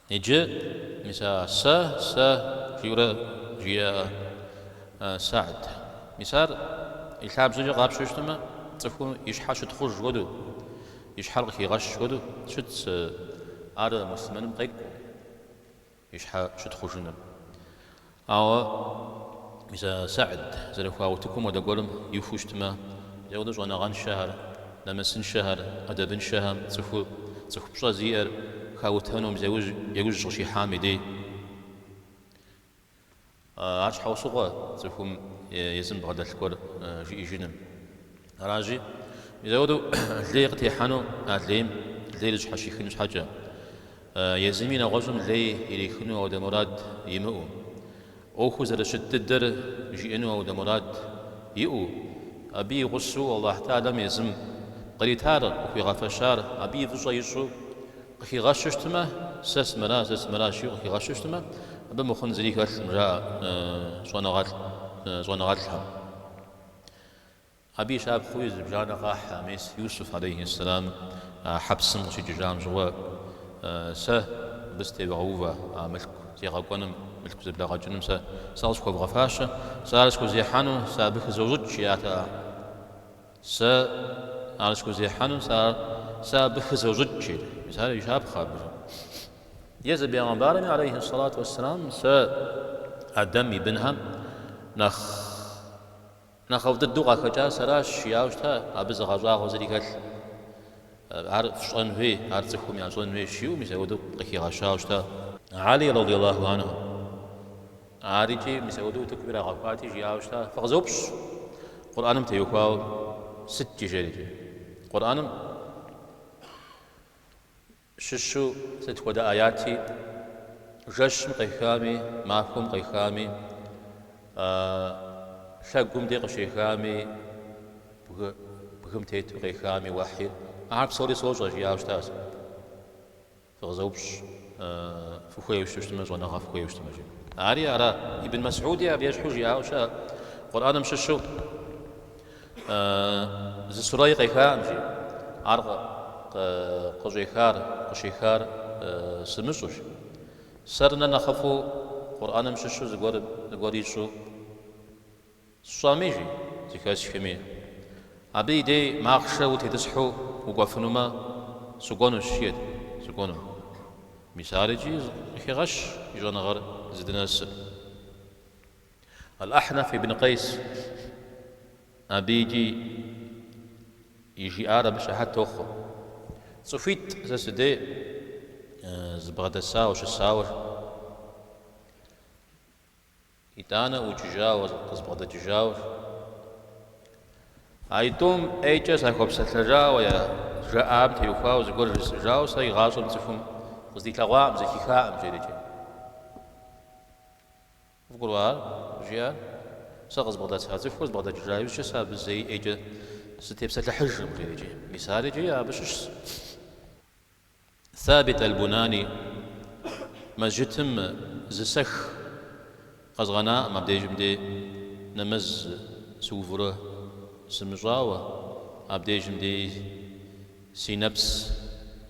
Иджы, мис а сэ, сэ, жиӏэурэ жиӏэ Сэгьд. Мис ар и лъабжьэкӏэ къапщтэу щытмэ, цӏыхум и щхьэ щытхъуж хуэдэу, и щхьэр къыхигъэщ хуэдэу щытщ ар муслъымэным къекӏукъым. И щхьэ щытхъужыныр. Ауэ мис а Сэгьд зэрыхуа утыкум хуэдэ гуэрым ихуэу щытмэ, мис апхуэдэу щӏэныгъэншэхэр, нэмысыншэхэр, ӏэдэбыншэхэм цӏыху, цӏыху пщӏэ зиӏэр хаутэну мис яужь, яужь къыщихьам и дей. Ар щхьэусыгъуэ цӏыхум езым бгъэдэлъ гуэр жиӏэжыным. Аращи, мис апхуэдэу лей къытехьэну а лейм лейр зыщхьэщихын щхьэкӏэ, езыми нэгъуэщӏым лей ирихыну ауэдэ мурад имыӏэу, ӏуэхур зэрыщыт дыдэр жиӏэну ауэдэ мурад иӏэу, абы и гъусэу Аллахь Тэхьэлам езым къритар, къыхуигъэфэщар, абы и фӏыщӏэ ищӏу Къыхигъэщу щытмэ, сэ сымыра, сэ сымыра жиӏэу къыхигъэщу щытмэ, абы мыхъун зыри хэлъкъым, жаӏэ щӏэныгъэлӏ, щӏэныгъэлӏхэм. Абы и щапхъэуи зыбжанэ къахь, мес Юсуф алейхи сэлам хьэпсым къыщикӏыжам щыгъуэ, сэ абы сытевгъэувэ а мылъку зегъэкӏуэным, мылъку зэблэгъэкӏыным сэ сэ къысхуэвгъэфащэ, сэ ар схузехьэну, сэ абы хызощӏыкӏ, жиӏат а. Сэ ар схузехьэну, сэ ар, сэ абы хызощӏыкӏ, жери. Мис ар и щапхъэ абы. Езы бегъымбарми, алейхи сэлату уэсселам, сэ Адэм и бынхэм нэхъ, нэхъыфӏ дыдэу къахэкӏар сэращ, жиӏауэ щыта, абы зыгъэщӏагъуэ зыри хэлъкъым. Ар фщӏэн хуей, ар цӏыхум ящӏэн хуейщ, жиӏэу мис апхуэдэу къыхигъэщауэ щыта. Али, радиаллаху анху. Ар икӏи мис апхуэдэу утыкум ирагъэхуати, жиӏауэ щыта, Фыкъызэупщӏ Къурӏэным теухуауэ сыткӏи, жерикӏи. Къурӏэным щыщу сыт хуэдэ аяти жэщым къехами, махуэм къехами, лъэгум дей къыщехами, бгы, бгым тету къехами уэхьир, ахэр псори сощӏэ, жиӏауэ щытащ. Фыкъызэупщӏ, фыхуейуэ щытмэ, щӏэныгъэ фыхуейуэ щытмэ, жи. Ари ара? Ибн Мэсгьуди абы ещхьу жиӏауэ щыӏэ. Къурӏэным щыщу зы сурэи къехакъым, жи. Ар къыщӏехар, къыщехар сымыщӏэу, жи. Сэр нэ нэхъыфӏу Къурӏэным щыщу зыгуэр, зыгуэр ищӏу. Сщӏэми, жи, зэхэсхми. Абы и дей махъшэ утетӏысхьэу укӏуэфынумэ, сыкӏуэнущ, жиӏэт, сыкӏуэну. Мис ар икӏи къыхегъэщ и щӏэныгъэр зыдынэсыр. Аль-Ахьнаф ибн Къейс абы икӏи и жиӏар абы щыхьэт тохъуэ. Цӏыхуитӏ сэ сыдей зыбгъэдэсауэ, щысауэ. Итӏанэ ӏукӏыжауэ, къызбгъэдэкӏыжауэ. Аитӏум ӏейкӏэ сахуэпсэлъэжауэ, я жаӏам теухуауэ зыгуэр жысӏэжауэ сэ игъащӏэм цӏыхум къыздилъэгъуакъым, зэхихакъым, жерикӏи. Къывгурыӏуа жиӏар? Сэ къызбгъэдэса цӏыхур збгъэдэкӏыжа иужькӏэ сэ абы зэи ӏейкӏэ сытепсэлъыхьыжкъым, жерикӏи. Мис ар икӏи абы щыщщ. Сабит аль-Бунани, Мэжджытым зы сэх къэзгъэнаӏым абдежым дей нэмэз сыувурэ сымыщӏауэ, абдежым дей си нэпс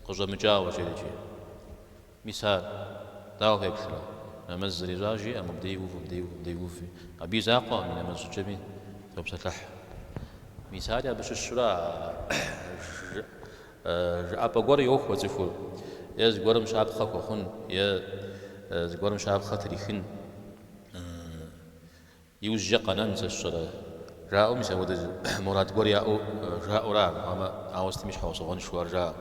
къыщӏэмыкӏауэ, жерикӏи. Мис ар, дауэ феплърэ? Нэмэз зэрищӏар жиӏэ, мыбдей ув, мыбдей ув, мыбдей ув. Абы и закъуэкъым и нэмэз щӏыкӏэми топсэлъыхь. Мис ари абы щыщурэ Жыӏэпӏэ гуэр йохуэ цӏыхур, е зыгуэрым щапхъэ хуэхъун, е зыгуэрым щапхъэ трихын, иужькӏэ къэнэн, сэ сщӏэрэ, жаӏэу, мис апхуэдэ мурад гуэр яӏэу жаӏэура, армыхъумэ, ауэ сытми щхьэусыгъуэншэу ар жаӏэ.